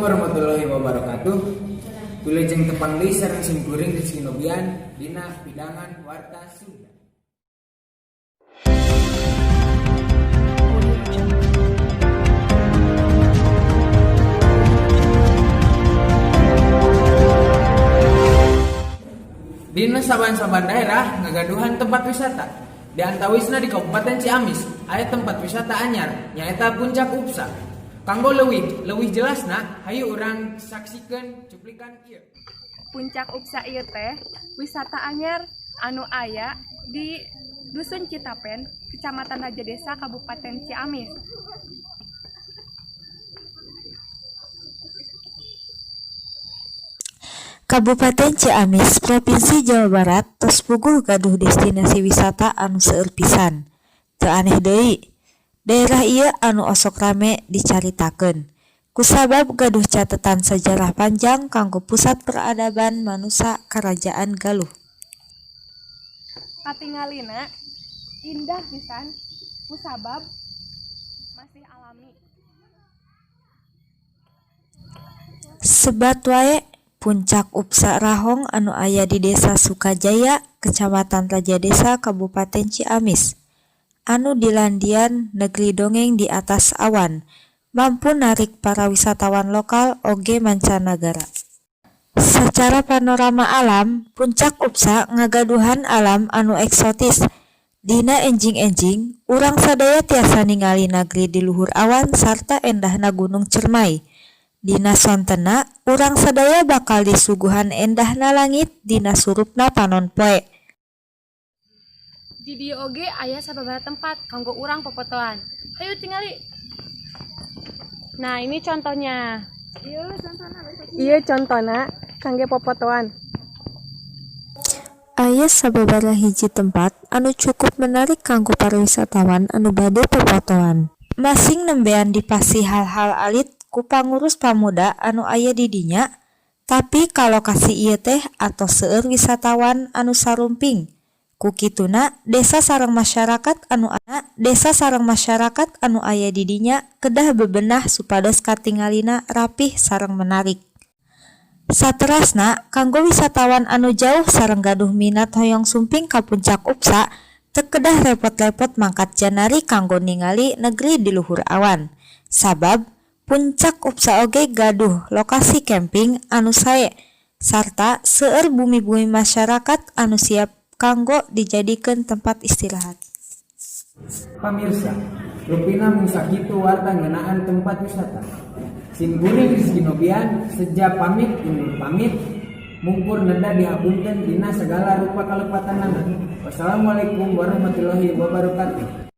warahmatullahi wabarakatuh. Wilujeng tepang deui sareng sim kuring Rizky Nobian dina pidangan Warta Sunda. Audio Jungle. Dina saban-saban daerah ngagaduhan tempat wisata. Di antawisna di Kabupaten Ciamis aya tempat wisata anyar, nyaeta Puncak Upsa. Kanggo leuwih leuwih jelasna, hayu urang saksikeun cuplikan ieu. Puncak Upsa ieu teh wisata anyar anu aya di Dusun Citapen, Kecamatan Rajadesa, Kabupaten Ciamis. Kabupaten Ciamis, Propinsi Jawa Barat, tos puguh gaduh destinasi wisata anu seueur pisan. Teu aneh deui, daerah ieu anu osok rame dicaritakeun kusabab gaduh catetan sajarah panjang kanggo pusat peradaban manusa Karajaan Galuh. Katingalina indah pisan kusabab masih alami. Sebat wae, Puncak Upsa Rahong anu aya di Desa Sukajaya, Kecamatan Rajadesa, Kabupaten Ciamis, anu dilandian negeri dongeng di atas awan, mampu narik para wisatawan lokal oge mancanagara. Sacara panorama alam, Puncak Upsa ngagaduhan alam anu eksotis. Dina enjing-enjing, urang sadaya tiasa ningali nagri di luhur awan sarta endahna Gunung Cermai. Dina sontenna, urang sadaya bakal disuguhan endahna langit dina surupna panon poe. Di dieu oge aya sababaraha tempat kanggo urang popotoan. Hayu tingali. Nah, ini contohnya. Ieu contona kangge popotoan. Aya sababaraha hiji tempat anu cukup menarik kanggo para wisatawan anu bade popotoan. Masing nembean dipasih hal-hal alit ku pangurus pamuda anu aya di dinya, tapi ka lokasi ieu teh atos seueur wisatawan anu sarumping. Ku kituna desa sareng masyarakat anu aya di dinya kedah bebenah supados katingalina rapih sareng menarik. Saterasna, kanggo wisatawan anu jauh sareng gaduh minat hoyong sumping ka Puncak Upsa, teu kedah repot-repot mangkat janari kanggo ningali negeri di luhur awan. Sabab, Puncak Upsa oge gaduh lokasi camping anu sae sarta seueur bumi-bumi masyarakat anu siap kanggo dijadikeun tempat istirahat. Pamirsa, rupina mung sakitu warta ngeunaan tempat wisata. Sim kuring Rizky Nobian seja pamit undur pamit, mungkur neda dihapunten dina segala rupa kalepatanana. Wassalamualaikum warahmatullahi wabarakatuh.